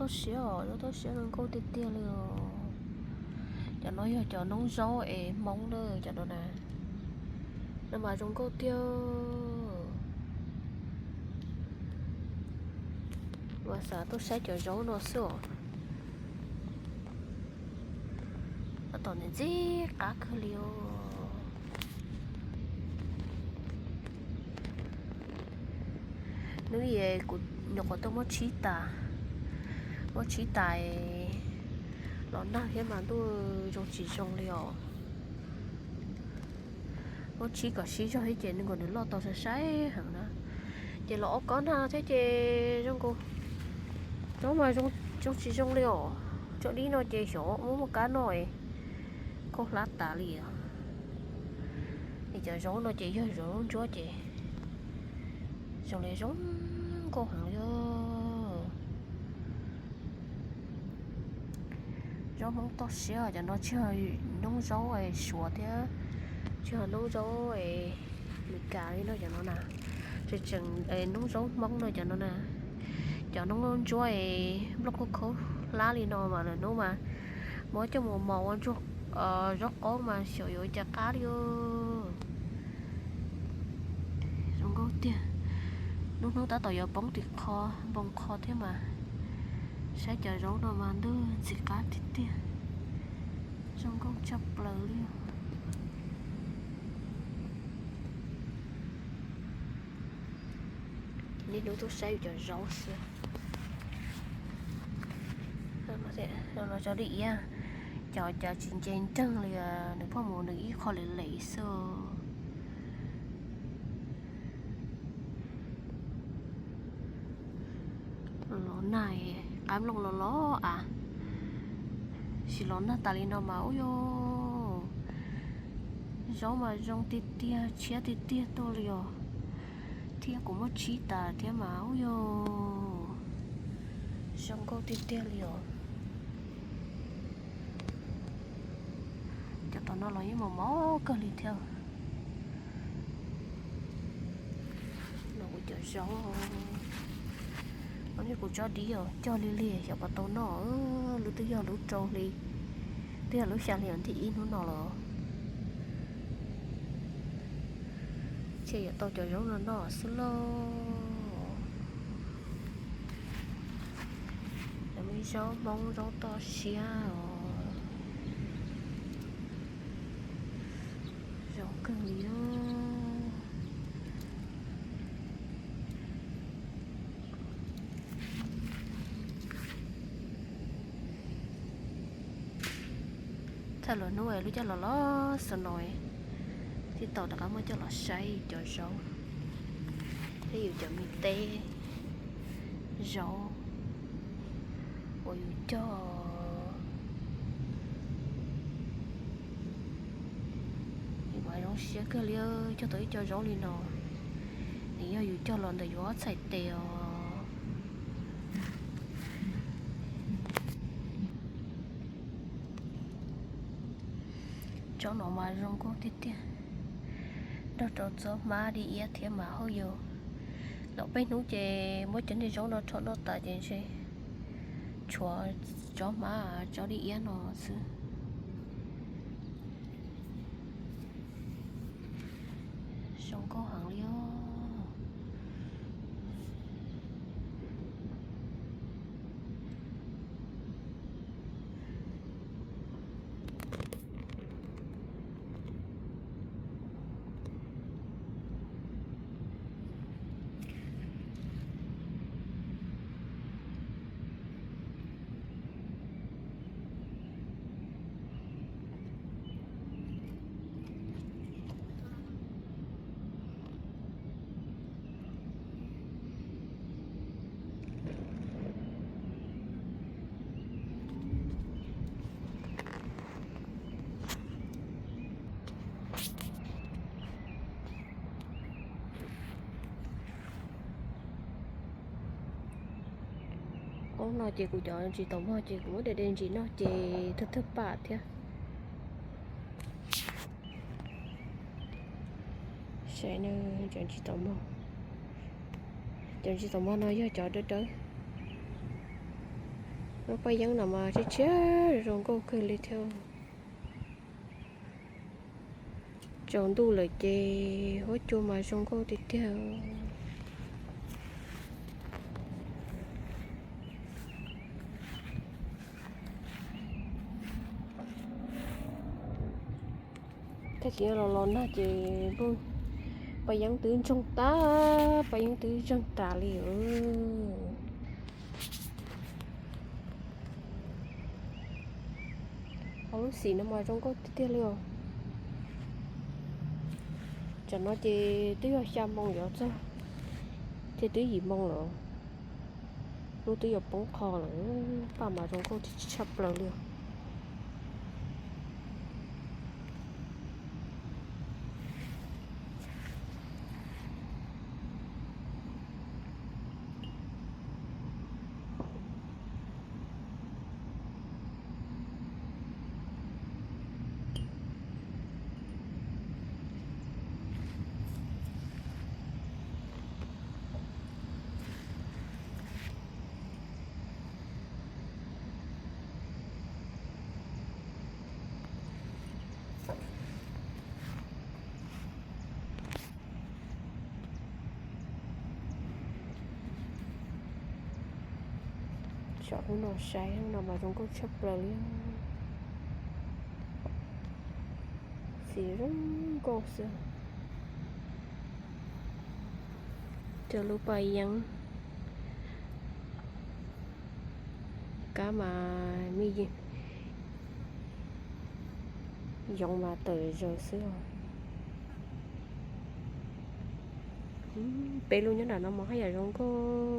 Siab os, zaub toj siab zoo nkauj tiag tiag li os. Cov no yog cov noob zaub es Hmoob na, cov no na. No mas zoo nkauj tiag. Mas xav tuaj saib cov zaub no xwb os. Tab tom ntxim ntxim qab kawg li os. Hnub ib kuv nyuam qhuav tuaj muab tshib tas, muab tshib tas los nag thiab mas ntuj zoo tsis zoo li os. Muab tshib kom sib zog thiab ces nws kom nws loj tau sai sai heev na. Ces los ua kob nag thiab ces zoo nkaus, zaub mas zoo tsis zoo li os. Tso dib no ces xyov muab muaj kab noj es khaub hlab tas li os. Es cov zaub no ces yog zaub ntsuab ces zoo li zoo nkauj heev li os. Zaub Hmoob toj siab, cov no tsis yog noob zaub Suav thiab, tsis yog noob zaub Meskas li no, cov no na, tseem tseem noob zaub Hmoob no cov no na. Cov noob ntsuab es nplooj khaub khaub hlab li no mas lwm hnub mas muab coj mus mos ua ntsuag, zaub qaub mas xyov yuav ua cas qab li os. Zoo nkauj tiag. Lub hnub tab tom yuav poob tim qho, npoo qho thiab mas saib cov zaub no mas ntuj ntxim qab tiag tiag. Zoo nkauj tshaj plaws li. Niaj hnub tuaj saib yus cov zaub xwb. Los tso dib iab, cov cov tsis nce nreeg li, nws poj mus nws ib qho lem lem xwb. Los nag, qab nplooj los los av, sis los nag tas li no mas ub yuj, zaub mas zoo tiag tiag, tshiab tiag tiag tuaj li os. Thiab kuv muab tshib tas thiab mas ub yuj, zoo nkauj tiag tiag li os. Cov tom no los yeej mos mos kawg li thiab. No kuv cov zaub, kuv tso dib os, cog li li xyov puas tau noj, lub twb yog lub rau hli, twb yog lub xya hli nthib ib hnub no los. Ces yuav tau cov zaub no noj xwb lauj. Cov me zaub Hmoob zaub toj siab os. Zoo kawg li os. Txog lwm hnub lub caij los los snow thiaj tau rov qab muab coj los saib cov zaub thiab yus cov me teb zaub uas yus cog. Yus mas zoo siab kawg li, cog tau ib co zaub li no. Nws yog yus cog los ntawm yus ob txhais tes os. Tsob no mas zoo nkauj tiag tiag, nrog rau txob hmab dib iab thiab mas hauj yus. Los peb hnub ces muab cov niag zaub no rho noj tas ces ntshe tshuav tsob hmab tsob dib iab no xwb. Zoo nkauj heev li os. Ub, no ces kuv cov ntsis taum mog ces kuv muab de de ntsis noj ces thawj thawj pam thiab. Saib na, cov ntsis taum mog, cov ntsis taum mog no yog cov dawb dawb. Lub paj yeeb no mas tshiab tshiab zoo nkauj kawg li thiab. Tsaus ntuj lawm ces huab cua mas zoo nkauj tiag tiag. Tab sis los los nag ces paj yeeb twb ntsoog tag, paj yeeb twb ntsoog tas li. Hauv lub xim no mas zoo nkauj tiag tiag li os. Tsam no ces twb yog xya moo yuav txog, ces twb yim moo lawm. Hnub twb yuav poob qho lawm, paj mas zoo nkauj tshaj plaws li os. Saum lub no saib no mas zoo nkauj tshaj plaws li. Xim zoo nkauj xwb. Cov lub paj yeeb kab mas me yoov mas tawm zaws xwb os. Peb lub nyob nram no mas haj yam zoo nkauj.